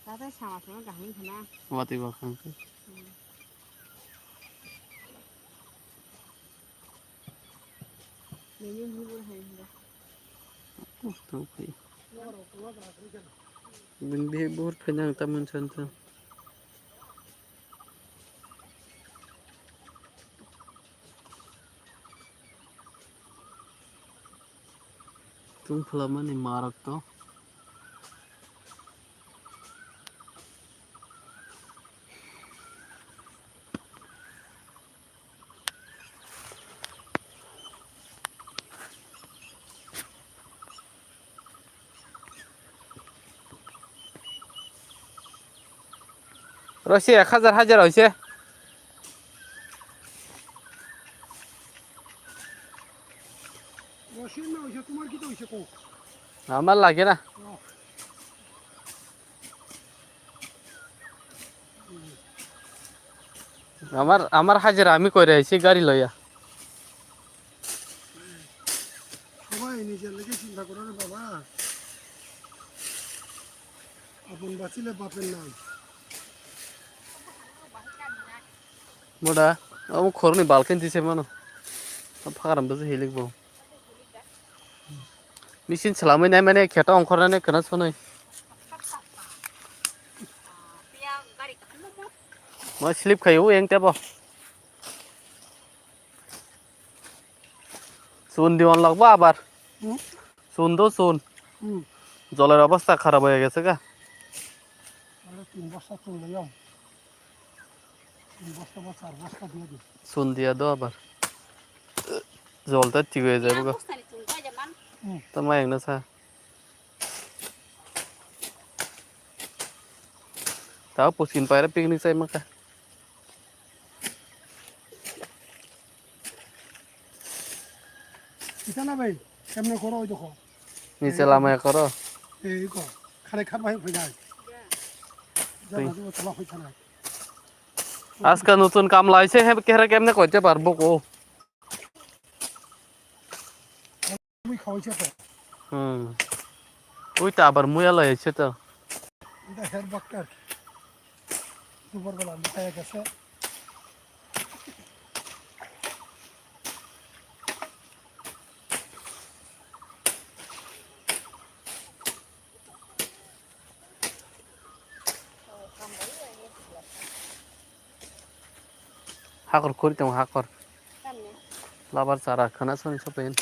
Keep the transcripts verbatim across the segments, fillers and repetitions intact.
Tatai sama sama kaham khana. Watwi ba khang khe. Hmm. Nini hibur hai hibur. Tuk tuk hai. Bini hibur phaina ang tamoni sansa. Tungphla mani marok to. Rosi ek hajar hajar hoise. Rosi na hoise, tomar kito hoise ko? Amar lage na. Oh. Amar, amar hajira ami koi rahi si gari loya. সবাই নিজের লেগে চিন্তা করো রে বাবা। আপন বাঁচিলে বাপের নাম। Moda, amo khoroknwi balkhe tise mano. Phakaram bwswk hilik bo. Machine swlamwi nai mane kheto ongkhornani khwna sonwi. Ma slip khayo eng tebo. Chun diwan lagbo abar. Hmm? Chun do chun. Hmm. জলের অবস্থা খারাপ হয়ে গেছে গা। আরে তিন বস্তা চুন লইয়াম। তিন বস্তা বা চার বস্তা দিয়ে দিই। চুন দিয়া দাও আবার। জলটা ঠিক হয়ে যাবে গো। বস্তা নিয়ে চুন পাই যামান। হুম। তো মায়ের না চা। তাও পুচিন পায়রা পিকনিক চাই মাখা। Itana bhai, kemne koro oi dokho. Niche lama koro. Ei ko, khare khat bai phai nai. Tui. Jaba jaba tola phai thanai. Aska nutun kam laise he kehra kemne koite par boko. Mui khawai se to. Hmm. Ui ta abar muya lai se to. Ida her bakkar. Dubar bala ni kaya gese. Hakor kori tong hakor. Labar chara khana soni sopen.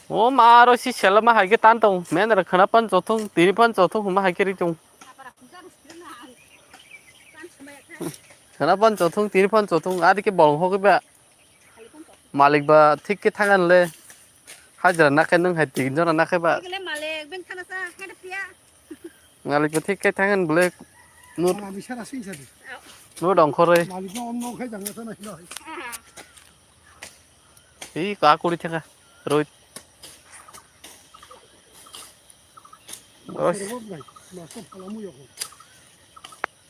O ma aro si sela ma hai ke tan tong. Men ra khana pan chothung, tini pan chothung ma hai ke ri tong. Khana pan chothung, tini pan chothung. Adi ke bolong hok ba. Malik ba thik ke thangan le. Hajra na khe nwng hai tin jora na khe ba. Ikle malik beng thana sa, khe piya. Malik ba thik ke thangan bole. Nur. Malik sara sing sadi. Nur dong khoroi. Malik no om no khai jang na thana hilo. Hi ka kuri thaka. Rohit. Mas. Mas phala mu yoko.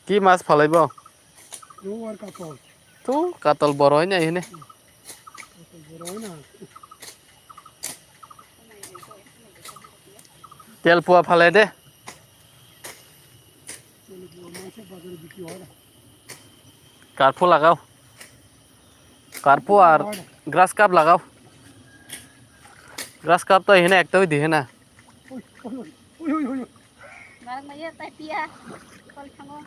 Ki mas phalai bo? Yo war katol. Tu katol boroi na hine. Katol boroi na. Tel pua phalai de. Tel pua mas bazar bikri hora. Karphu lagao. Karphu ar grass carp lagao. Grass carp to hine ekta di hina. Ui, ui, ui, ui, ui, ui. Marak maya tai pia. Kol thango.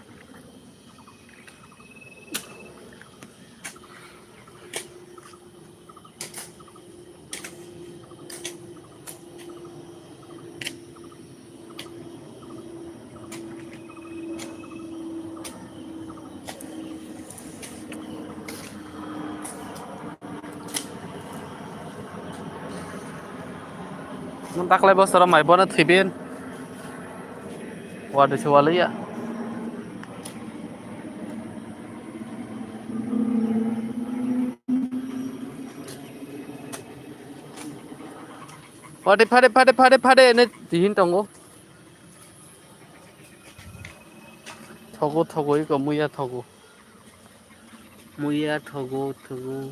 Nung taklai bosoro mai bono thwibin. Wadu se waliya. Phade, phade, phade, phade, phade, ene tihin tongo. Thogo, thogo, iko muya thogo. Muya thogo, thogo.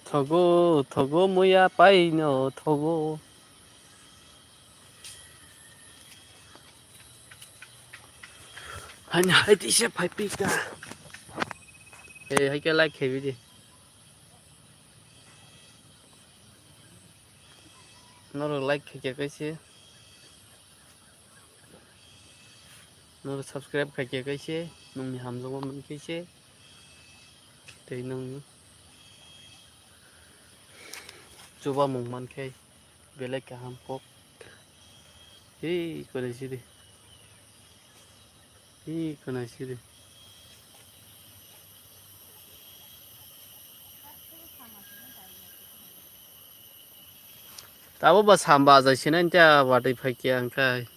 Thogo, thogo muya paino thogo. Hani hai tisa phai pika. Eh, hai ke like khebi di. Norok like khaikhe kaise. Norok subscribe khaikhe kaise. Nongni hamjakma mankhe se. Tei nwng chubamung mankhe belai kaham kok. Hei, kore sidi. Hi khwnai sidi. Tabo ba samba jai sinai ta watwi phai khe ang khai.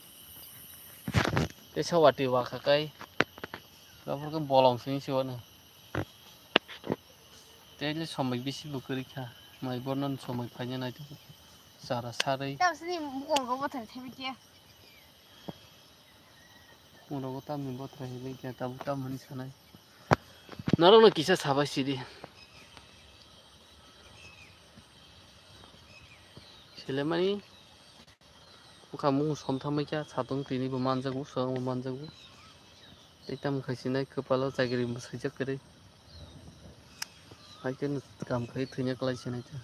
Tei sa watwi wa kha kai. Gabur khe bolong sini siwano. Tei le somoi bisi bo kwrwi kha. Mai borno somoi phaina nai tongo. Chara sarwi. Tamo sini mukong go bothor thaibi khe. Urogo tamni bothra hinwi khe tabuk tamoni sanai. Norokno kisa sabai sidi. Selemani bwkha mung som tangbai kha, satung tini bo manjago, swkang bo manjago. Tei tamo khai sinai kwpalo chagiri bo swijak kwrwi. Hai khe kam khai thwina kwlai sinai khe.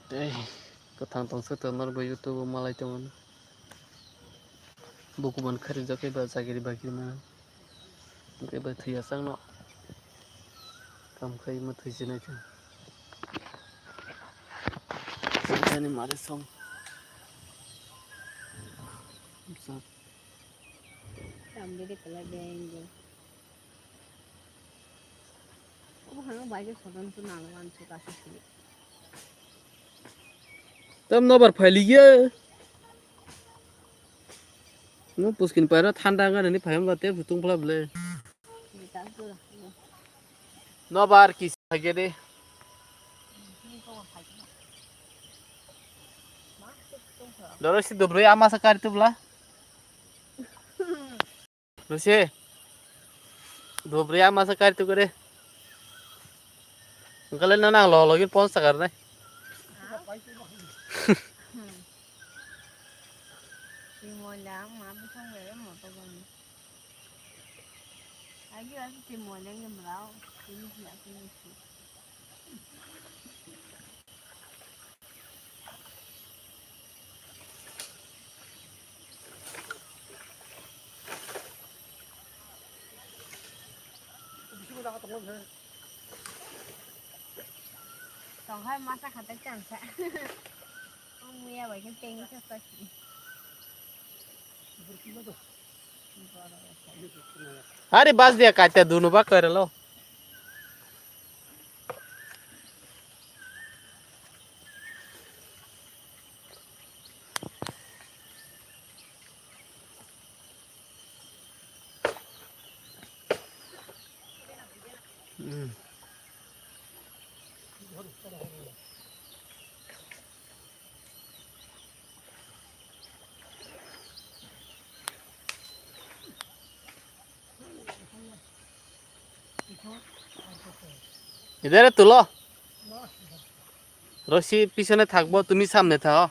Tei kwthang tongsa tongmar bo YouTube o malai tongo. Bukuman kharijak khe ba chagiri bagiri mano. Hwnkhe ba thwi asakno kam khai ma thwi sinai khe. Ani mare song. Tam bidi kala beng beng. Obo hwnwi bai khe soton tu nang wan su kasi sini. Tam nobar phailiya. No puskin paira thanda wngani phai wngkha tei butung phala ble. Ni ta tu. Nobar kisa khe de. Doro si dobroi ama sa kari tu bla. Lucy. Dobroi ama sa kari tu kore. Engkale na nang lo login pon sa kar nai. Timoila ma bwsang bai mo to gani. Agi agi timoila ngi mrao. Tini hia tini si. Tonghai masa khatai changsa. Muya bai khe tengwi khe sasi. Hari bas dia kaita dunu ba kare lo. এদারে তুলো। রশি পিছনে থাকবো, তুমি সামনে থাকো।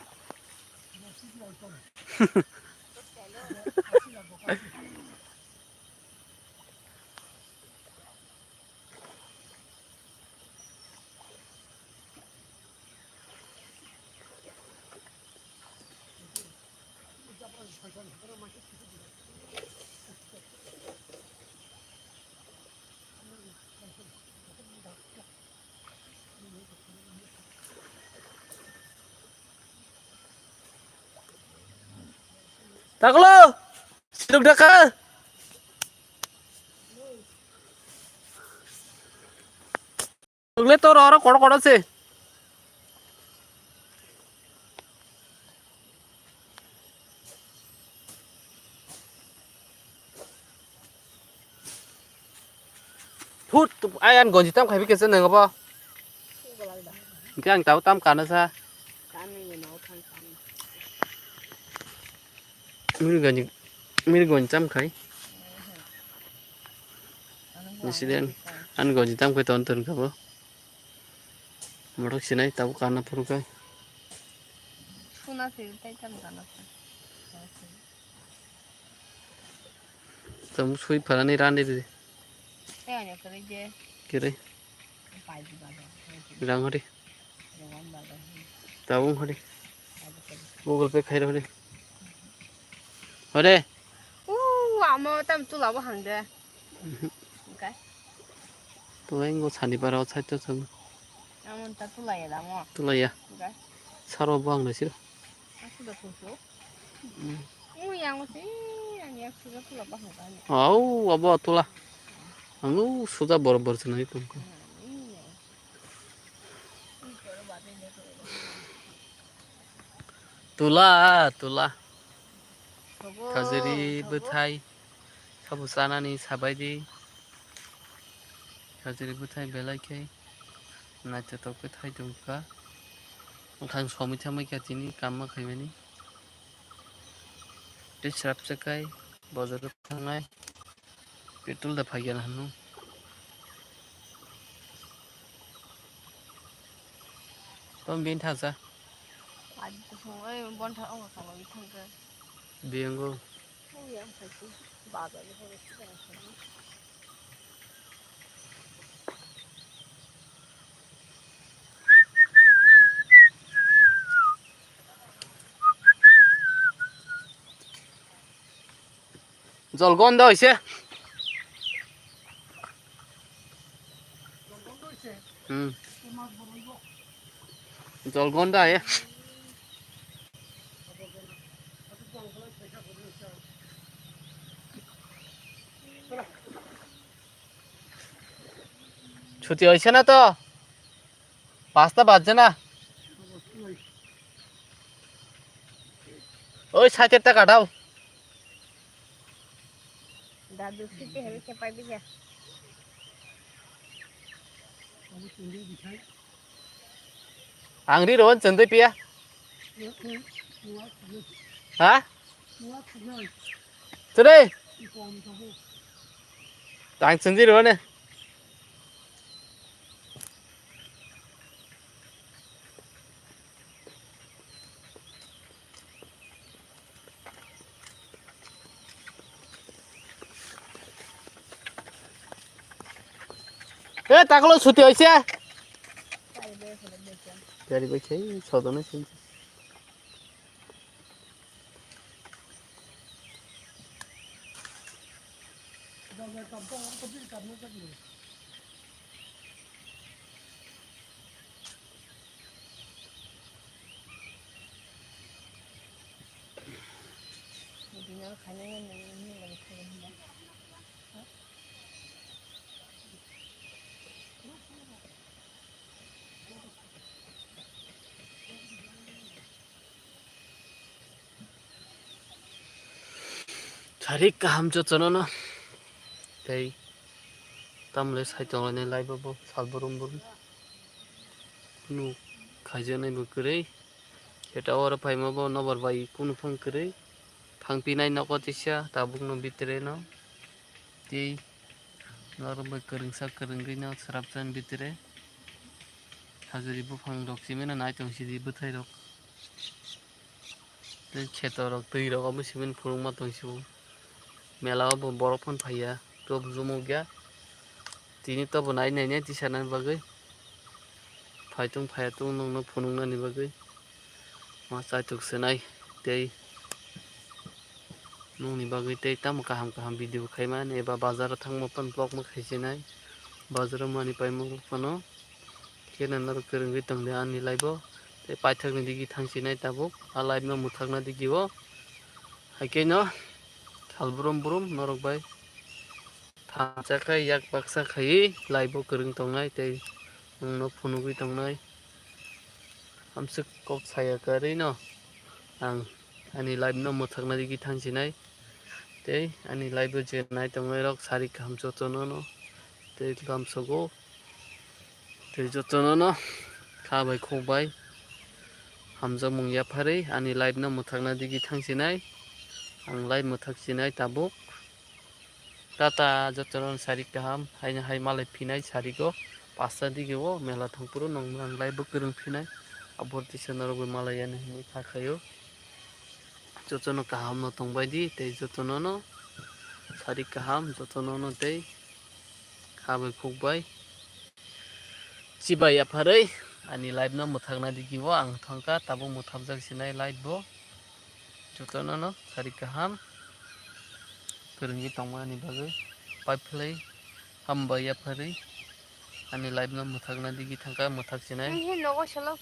Taklo, siduk daka. Tugle to oro kodo kodo se. Phut, ai an gonji tam khaibi kesa nang bo. Hingke ang tau tam kana sa. Mir gonji, mir gonji tam khai. Nisiden an gonji tam khai ton ton kabo. Mothok sinai tabuk kana phuru khe. Suna se tai tam kana. Tam sui pharani rani di. Te anya kare je. Kire. Pai di ba. Rang hori. Rang ba. Tabung hori. Google Pay khairo hori. Hore. U amo tam tu labo hang de. Mhm. Okay. Tulai ngo sani para o side to sami. Amo ta tulai ya damo. Tulai ya. Okay. Saro bo ang naisir. Aku da kusu. Mm. Mu yang si yang ya sudah tulai bahang kan. Au, abo tula. Ang sudah bor bor sini itu. Iya. Tula, tula. Khajuri bwthai. Sabo chanani sabaidi. Khajuri bwthai belai khe naithotok khe thai tongkha. Wngkhang somwi thamwi kha tini kamma khaimani. Tei srapsa khai bozoro thangnai. Petrol da phaiya hanu. Tom bin thangsa. Adi to song oi bon tha ong song oi thangka. Biyango. Ong yang sai si. Ba ba ni hore si ba. Jol gondo hoise. Hmm. Jol gondo aye. Chuti hoise na to? Pasta bajje na. Oi, sait ta kadao. Dadu siti hemi kepai bisa. Ang ri ron chundui pia. Ha? Chundui. Tang chundui ron ne. E taklo suti hoise. Gari bai khai sodono sin. Sarik kaham jotono no. Tei tamle sai tonglainai laibo bo sal brum brum. Kunu khaijaknai bo kwrwi. Khe ta oro phaima bo nobar bai kunu phang kwrwi. Phang pinai nogo tisa tabuk no bitre no. Tei norok bai kwrwngsa kwrwngwi no swrapsa bitre. Khajuri buphang rok simi no nai tong sidi bwthai rok. Tei kheto rok twi rok omo simi phunukma tong sio. Mela o bo borok phano phaiya, to bo jumuk ya. Tini to bo nai nai nai tisa nani bagwi. Phai tung phaiya tung nwng no phunuk nani bagwi. Ma chaitok se nai tei nwng ni bagwi tei tamo kaham kaham video khai mani eba bazar o thangma phano vlog ma khai se nai. Bazar o mani paima phano. Khe norok kwrwngwi tongdi ani live o. Tei paithakni digi thangsinai tabuk. A live no mwthakna digi o. Haikhe no sal brum brum norok bai thansa khai yak baksa khaiwi live o kwrwng tongnai tei nwngno phunugwi tongnai. Hamswk kok saya kwrwi no ang ani live no mwthakna digi thangsinai tei ani live o je nai tongnai rok sarik kaham jotono no tei lamsogo. Tei jotono no kha bai khuk bai hamjakmung yapharwi ani live no mwthakna digi thangsinai. Ang live mwthak sinai tabuk. Tata jotono sarik kaham haino hai malai phinai sarigo. Pasta digi o mela thangphuru nong ang live bo kwrwng phinai. Abor tisa norok bai malai yani hinwi kha khaio. Jotono kaham no tongbai di tei jotono no sari kaham jotono no tei kha bai khuk bai. Chibai yapharwi ani live no mwthakna digi o ang thangkha, tabuk mwthapjak sinai live bo. Jotono no sari kaham kwrwngwi tongmani bagwi pai phlai hambai yapharwi ani live no mwthakna digi thangkha, mwthak sinai. Nini nogo salo.